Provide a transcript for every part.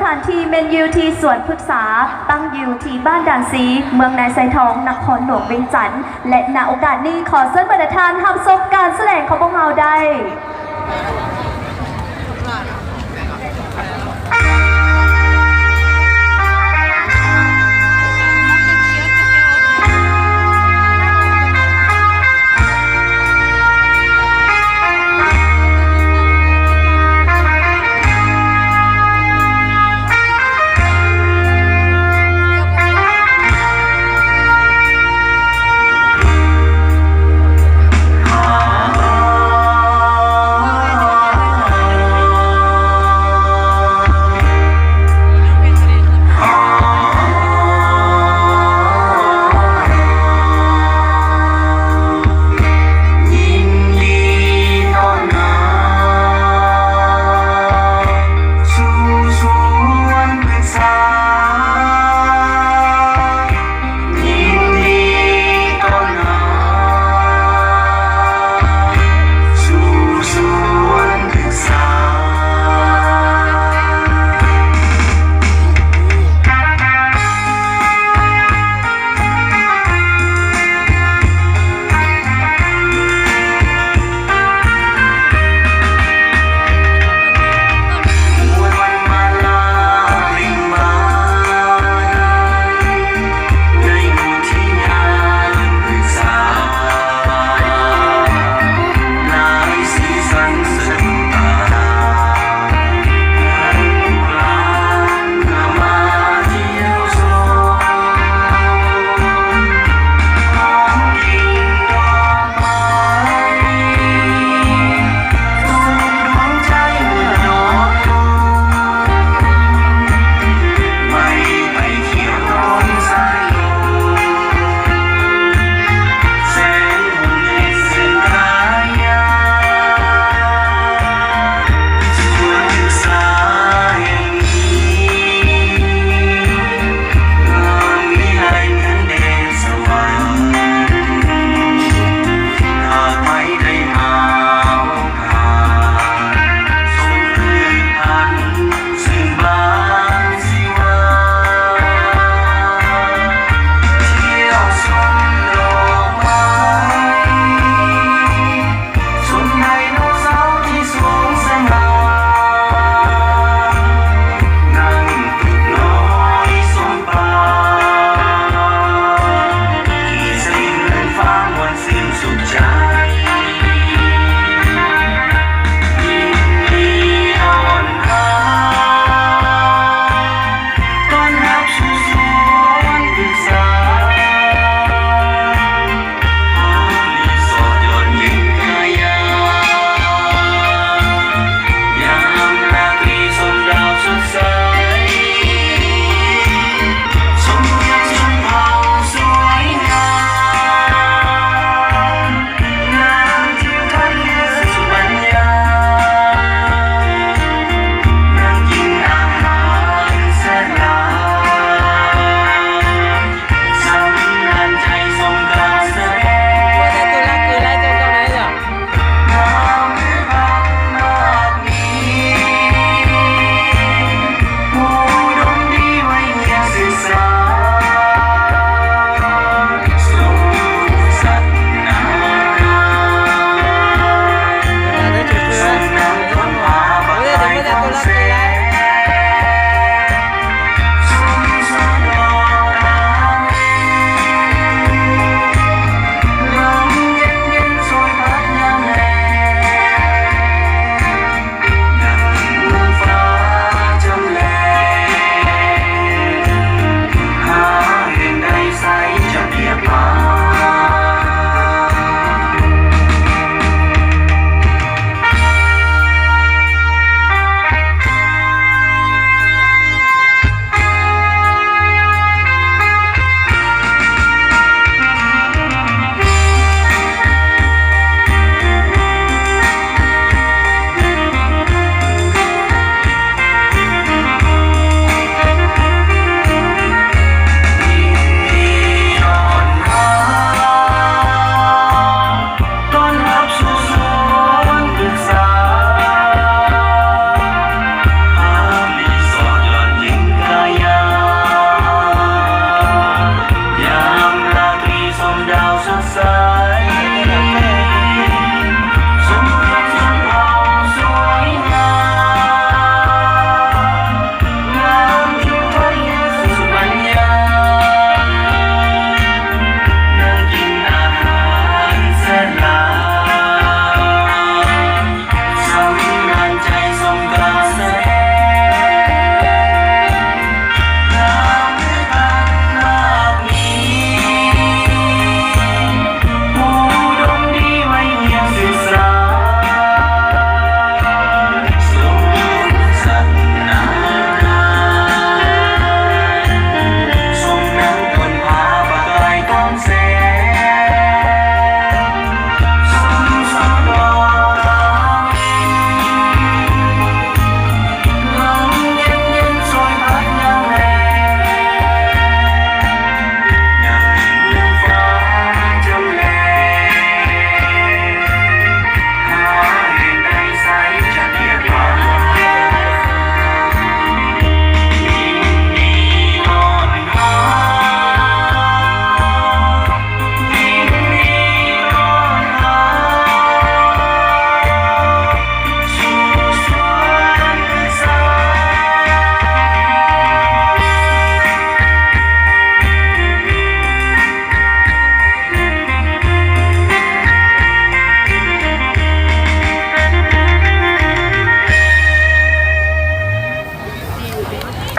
ສະຖານທີ່ແມ່ນຢູ່ທີ່ສວນພຶກສາ, ຕັ້ງຢູ່ທີ່ບ້ານດ່ານຊີ, ເມືອງນາຊາຍທອງ, ນະຄອນຫຼວງວຽງຈັນ ແລະ ນະໂອກາດນີ້ ຂໍເຊີນບັນດາທ່ານຮັບຊົມການສະແດງຂອງພວກເຮົາໄດ້.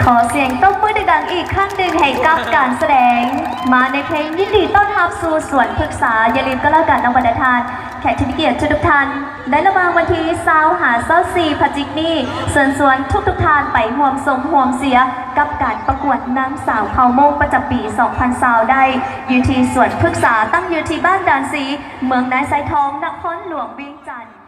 ຂໍສຽງຕົບມືດັງໆອີກຄັ້ງໜຶ່ງໃຫ້ກັບການສະແດງ ມາໃນເພງຍິນດີຕ້ອນຮັບສູ່ສວນພຶກສາ. ຢ່າລືມກໍແລ້ວກັນເນາະບັນດາທ່ານ ແຂກທີ່ມີກຽດທຸກໆທ່ານ, ໃນລະຫວ່າງວັນທີຊາວຫາຊາວສີ່ພະຈິກນີ້ ເຊີນຊວນທຸກໆທ່ານໄປຮ່ວມຊົມຮ່ວມເຊຍກັບການປະກວດນາງສາວເຜົ່າມົ້ງປະຈຳປີສອງພັນຊາວໄດ້ ຢູ່ທີ່ສວນພຶກສາ ຕັ້ງຢູ່ທີ່ບ້ານດານຊີ ເມືອງນາຊາຍທອງ ນະຄອນຫຼວງວຽງຈັນ.